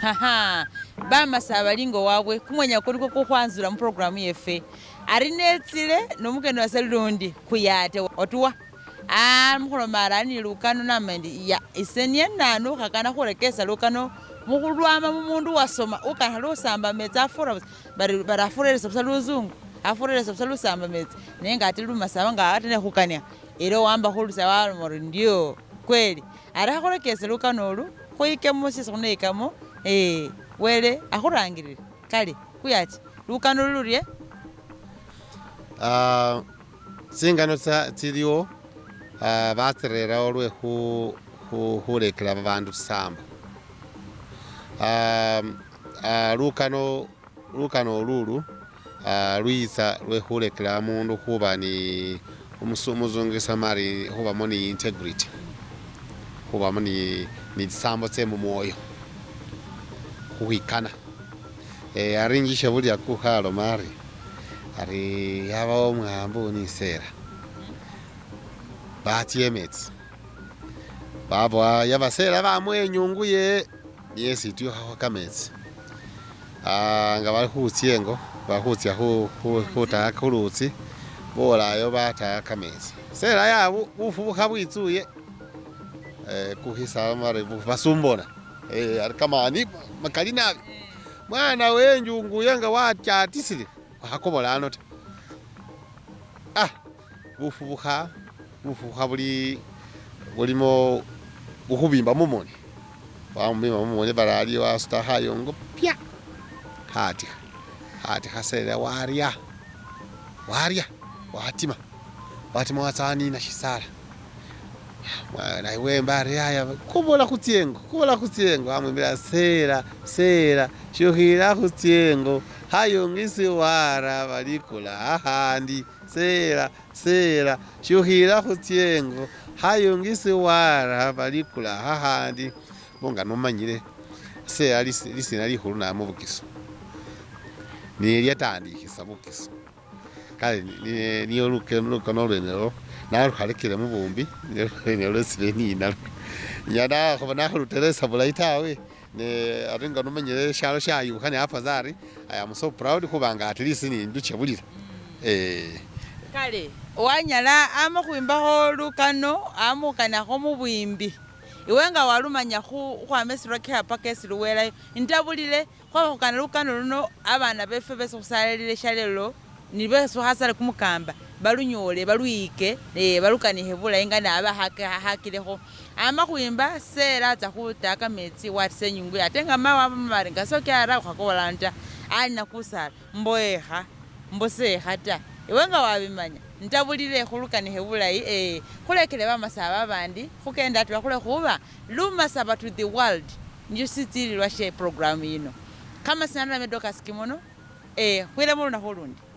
Haha, bamasa bali ingo wabwe, kumwenya kuno nikwo kukhwanzula mu program yefwe. Ari netsile nomukeni wase lundi kuyate otuwa. Ah, mukhuloma ari ali ni lukano namanya ndi ya ise niye nanu ukhakana khurekesa lukano mukhulwama mumundu wasoma ukanikha lusamba metsi afura busa bari bari afureresa busa luzungu afureresa busa lusamba metsi nenga ate lumasaba nga ate nekhukanikha ela owamba khulusa waloma ori ndio kweli ari khakhurekese lukano olu khwikemo syesi khuneyikamo ee wele akhurangilile kale khuyache lukano luli lurye? Ah, tsingano tsa tsiliwo ah, batsirerawo lwe khu khu khulekela babandu tsisambo ah, ah, lukano lukano olulu ah, lwitsa lwe khulekela mundu khuba ni umuzungu esoma ari khubamo ni integrity khubamo ni ni tsisambo tse mumwoyo khukhwikana eh, ari njisha bulya kukhaloma ari ari yabawo umwambu ni sera batsya emetsi babowa yabasela bamuwa enyungu ye yesi ityukhakho kametsi ah, nga bali khutsya engo bali khutsya khutaya khulutsi bolayo bataya kametsi sela ya bufubukha bwitsuye eh, kukhisa bari basumbona eh, ari kamani makali nabi mwana wenjungu ye nga wachatisile wakhakobola ano ta ah bufubukha bufubukha buli bulimo bukhubimba mumoni bamubimba mumoni bari ali wasuta khayungu pya khatikha khatikha sele warya warya watima watima watsa wanina shisala mwana wemba ari aya kobola khutyengo kobola khutyengo amwimbila sela sela shukhila khutyengo khayungu isi wara balikula akhandi sela sela shukhila khutyengo khayungu isi wara balikula akhandi bo nga nomanyile sela lisina likhulu nabi mubukisu nilyatandikisa bukisu kale niyo lukano lwenelo nalukhalekele mubumbi nilwo lwesi beninalo nyala nakhuba nakhuluteresa bulayi tawe ne ate nga nomanyile shalo shayukha ne afadhali I am so proud khubanga at least ninduchebulila eh. Kale wanyala ama khwimbakho lukano ama khukanakho mubwimbi iwe nga walumanya khukhwama esirekekha paka esi luwelayo intabulile khwaba khukana lukano luno abana befwe besi khusalilile shalelo nibesi khukhasala kumukamba balunyole balwiyike balukanikhe bulayi nga nabe akhakilekho ama khwimba sela atsa khutaya kametsi watisa enyungu ate nga mawe wamubari nga sokyara ukhakobola ta alina kusala mboekha mbosekha ta iwe nga wabimanya ntabulile khulukanikhe bulayi eh, khulekele bamasaba babandi khukenda ati bakhule khuba lumasaba to the world niyo sitsililwa she program yino kamasina nalame Dorcas Kimono eh, khwilamo lunakhu ulundi.